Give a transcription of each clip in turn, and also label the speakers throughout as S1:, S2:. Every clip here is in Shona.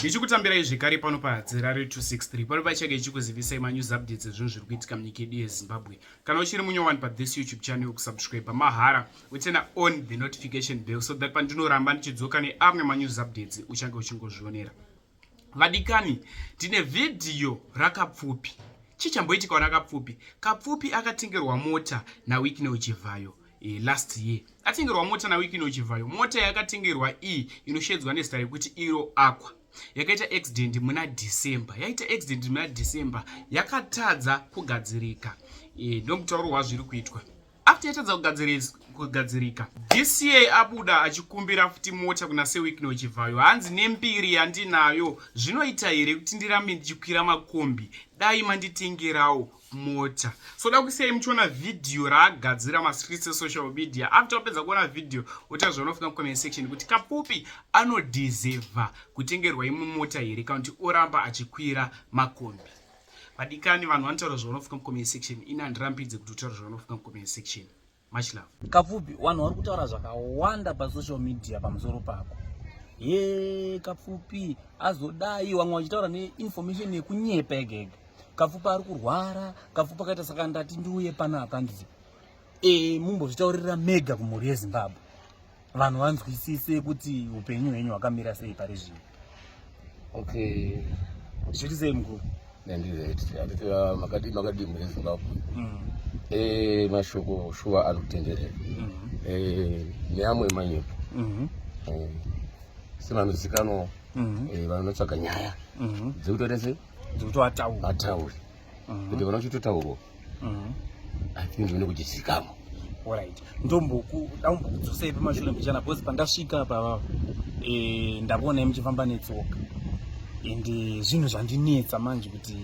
S1: Ndichikutambirai zvekare pano paHadzirare 263 pano pachake ichikuzivisai manews updates ezvinhu zviri kuitika munyika yedu yeZimbabwe. Kana uchiri munyowani pathis YouTube channel kusubscribe mahara uturn on the notification bell so that pandinoramba ndichidzoka neamwe manews updates uchange uchingozvionera. Vadikani, ndine vhidhiyo raKapfupi. Chichamboitika raKapfupi? Kapfupi akatengerwa mota naWicknell Chivhayo last year. Atengerwa mota naWicknell Chivhayo. Mota yakatengerwa iyi inoshedzwa nezita rekuti iro Aqua. Yakaita accident muna December. Yaita accident muna December yakatadza kugadzirika. Ndomutauro wazviri kuitwa. After yatadza kugadzirika this year abuda achikumbira futi mota kuna seWicknell Chivhayo. Hanzi nembiri yandinayo zvinoita here kuti ndirambe ndichikwira makombi, dai manditengerawo mota. So da kusiyai muchiona vhidhiyo raagadzira mastreets esocial media. After wapedza kuona vhidhiyo uta zvaunofika mucomment section kuti Kapfupi anodeserva kutengerwa imwe mota here kana kuti oramba achikwira makombi. Vadikani, vanhu vanotaura zvaunofika mucomment section, ini handirambidze kuti utaura zvaunofika mucomment section. Much love.
S2: Kapfupi, vanhu vari kutaura zvakawanda pasocial media pamusoro pako. Ye Kapfupi azodai, vamwe vachitaura neinformation yekunyepa ega ega. Kapfupi ari kurwara, Kapfupi akaita saka ndati ndiuye panapa ndizi mumbozvitaurira mega kumhuri yeZimbabwe, vanhu vanzwisise kuti upenyu hwenyu hwakamira sei pari zvino.
S3: Okay.
S2: Zviri sei mukuru?
S3: Handiti makadii makadii mhuri yeZimbabwe? Mashoko shuwa anotenderera neamwe manyepo sevanozikanwa vanotsvaga nyaya dzekutoita sei
S2: dzekuti vataure
S3: vataure kuti vana vachitotaurwa. I think zvine kuchizikamwa.
S2: Alright, ndombokudzosai pamashure mbichana because pandasvika pavava ndakuonai muchifamba netsoka and zvinhu zvandinetsa manje kuti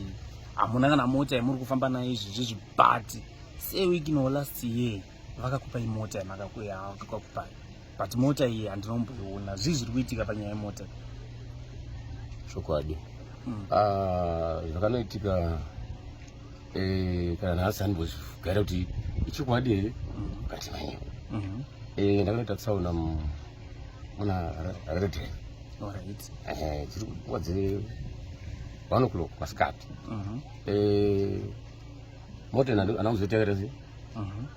S2: hamuna kana mota yamuri kufamba nayo izvizvizvi, but seWicknell last year vakakupai mota yamakakupai, but mota iyi handinomboiona. Zvii zviri kuitika panyaya yemota?
S3: Chokwadi. Ah, zvakanoitika kana nhasi handimbozvigara kuti ichokwadi here kati manyepo. Ndakanoita tsaona muna Harare Drive. Dziri nguva dze 1 o'clock masikati. Mota anakuzoita sei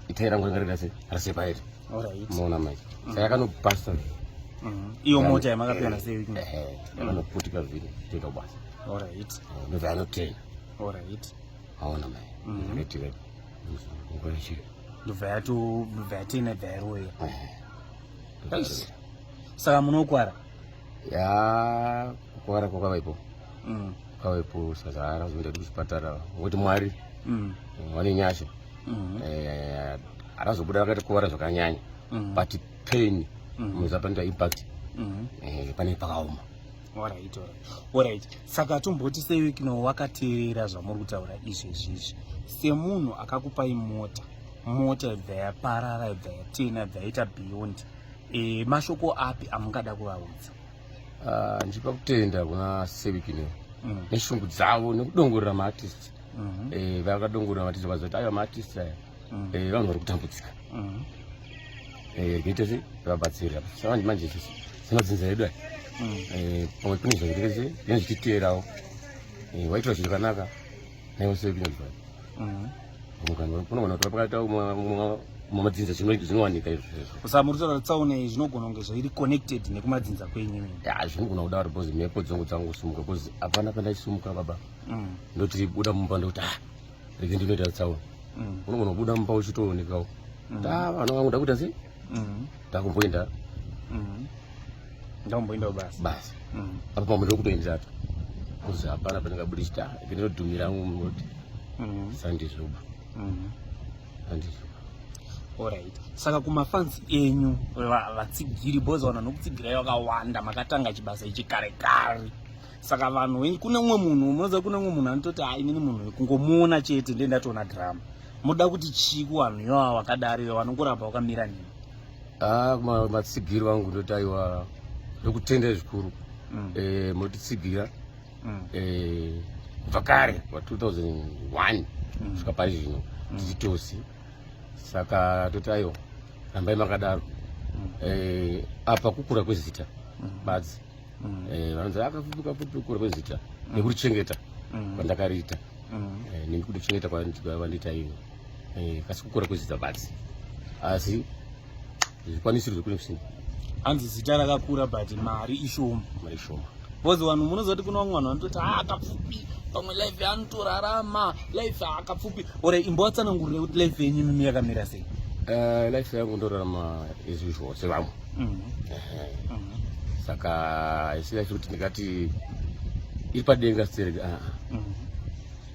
S3: itaira rangu ranga riri sei raseparate. Maona manje, saka yakanobhasta.
S2: Iyo mota yamakapiwa naseWicknell?
S3: Yakanoputika vhiri toenda kubasa. Ndobva yanotena. Aona mai, zvakaitika nguva yechiri
S2: Ndobva yato ndobva yatena, bva yaroya. Saka munokwara?
S3: Ya, kukwara kwakavaipo. Kwakavaipo, saka arazoenda kuchipatara ngokuti Mwari vane nyasha. Arazobuda akati kuvara zvakanyanya but pain muza panoita impact pane pakaoma.
S2: Alright, saka tomboti seWicknell wakateerera zvamuri kutaura izvezvizvi, semunhu akakupai mota, mota ibva yaparara, ibva yatena, ibva yaita beyond, mashoko api amungada kuvaudza?
S3: Ah, ndichipa kutenda kuna seWicknell neshungu dzavo nekudongorera maartist. Vakadongorera maartist, vakazoti aiwa, maartist aya vanhu vari kutambudzika. Kuita se vabatsira samanje manje semadzinza edu aya. Pamwe pane zvakuita se zvinenge zvichiteerawo. Waitwa zvinhu zvakanaka naiwo seWicknell. Kunogona kuti pakaita mumadzinza zvinowanika izvo.
S2: Saka muri kutaura tsaona iyi zvinogona kunge zvairi connected nekumadzinza kwenyu imi?
S3: Ya, zvinogona kudaro because mhepo dzangu dzangosumuka because hapana pandaisumuka baba. Ndoti buda mumba, ndoti ah, rege ndinoita tsaona. Unogona kubuda mumba uchitoonekawo ta vana vangu ndakuita sei ndakumboenda.
S2: Ndakumboenda kubasa.
S3: Basa. Apo pamwe ndokutoenderato because hapana pandingabudisita ndinodhumira angu munoti sandizvoba handizvo.
S2: Alright, saka kumafans enyu vatsigiri, because vanhu vanokutsigirai vakawanda, makatanga chibasa ichi kare kare, saka vanhu venyu, kune umwe munhu munoziva, kune umwe munhu anototi ha, inini munhu kungomuona chete ndiye ndatoona drama. Muda kuti chii kuvanhu ivava vakadaro ivo vanongoramba vakamira nemi?
S3: Ah, matsigiri vangu ndoti aiwa, ndokutendai zvikuru. Munotitsigira kubva kare wa 2001 kusvika pari zvino tichitosi, saka toti aiwa, rambai makadaro. Apa kukura kwezita badzi. Eh, vanonzi akapfupi kapfupi kukura kwezita nekurichengeta kwandakariita. Eh, nekudichengeta kwandiita ini. Eh, kasi kukura kwezita badzi asi zvikwanisiro zvekune kusina.
S2: Hanzi zita rakakura but mari ishoma.
S3: Mari ishoma.
S2: Because vanhu munoziva kuti kuna vamwe vanhu vanototi ah Kapfupi pamwe life yaanotorarama life akapfupi. Ore imbovatsanangurire kuti life yenyu imimi yakamira sei?
S3: Life yangu ndorarama as usual sevamwe. Saka isi life kuti ndingati iri padenga stereki aa.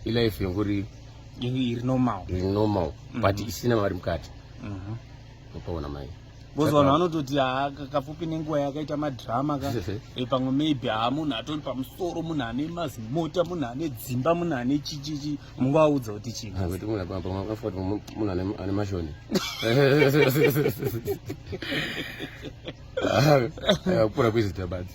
S3: Ilife yongori
S2: iri normal.
S3: Iri normal but isina mari mukati. Unopaona mai.
S2: Because vanhu vanototi haa Kapfupi nenguva yakaita madrama ka pamwe maybe haa munhu atori pamusoro, munhu ane mazimota, munhu ane dzimba, munhu ane chichichi, mungavaudza kuti chii?
S3: Ah, kuti munhu pamwe akafa kuti munhu ane mashoni. Ah, kukura kwezita badzi.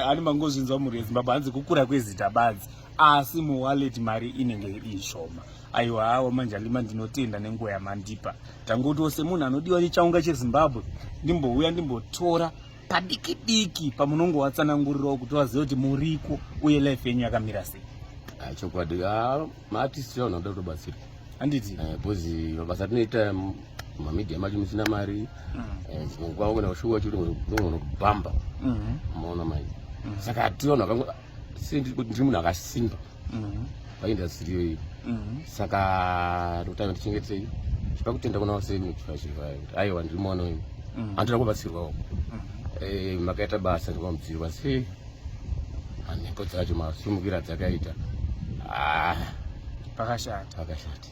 S2: Ani mangozvinzwa mhuri yeZimbabwe, hanzi kukura kwezita badzi asi muwallet mari inenge iri shoma. Aiwa hawa Manjalima, ndinotenda nenguva yamandipa. Tangotiwo semunhu anodiwa nechaunga cheZimbabwe ndimbouya ndimbotora padiki diki pamunongowatsanangurirawo kuti vazive kuti muriko uye life yenyu yakamira sei.
S3: Ah, chokwadi ah, maartist vanhu vanoda kutobatsirwa.
S2: Handiti?
S3: Because mabasa atinoita mamedia macho musina mari, dzimwe nguva unogona kushuwa chiri unogona kubhamba. Maona mai, saka hati vanhu vakango ndiri munhu akasimba paindastry iyoyi. Saka ndokutanga ndichengetei chipa kutenda kuna vaseni chivachivai kuti aiwa ndiri mwana wenyu, handoda kubatsirwawo. Makaita basa ndikuvamudzirwa sei mhepo dzacho masumukira dzakaita. Ah,
S2: pakashata.
S3: Pakashata.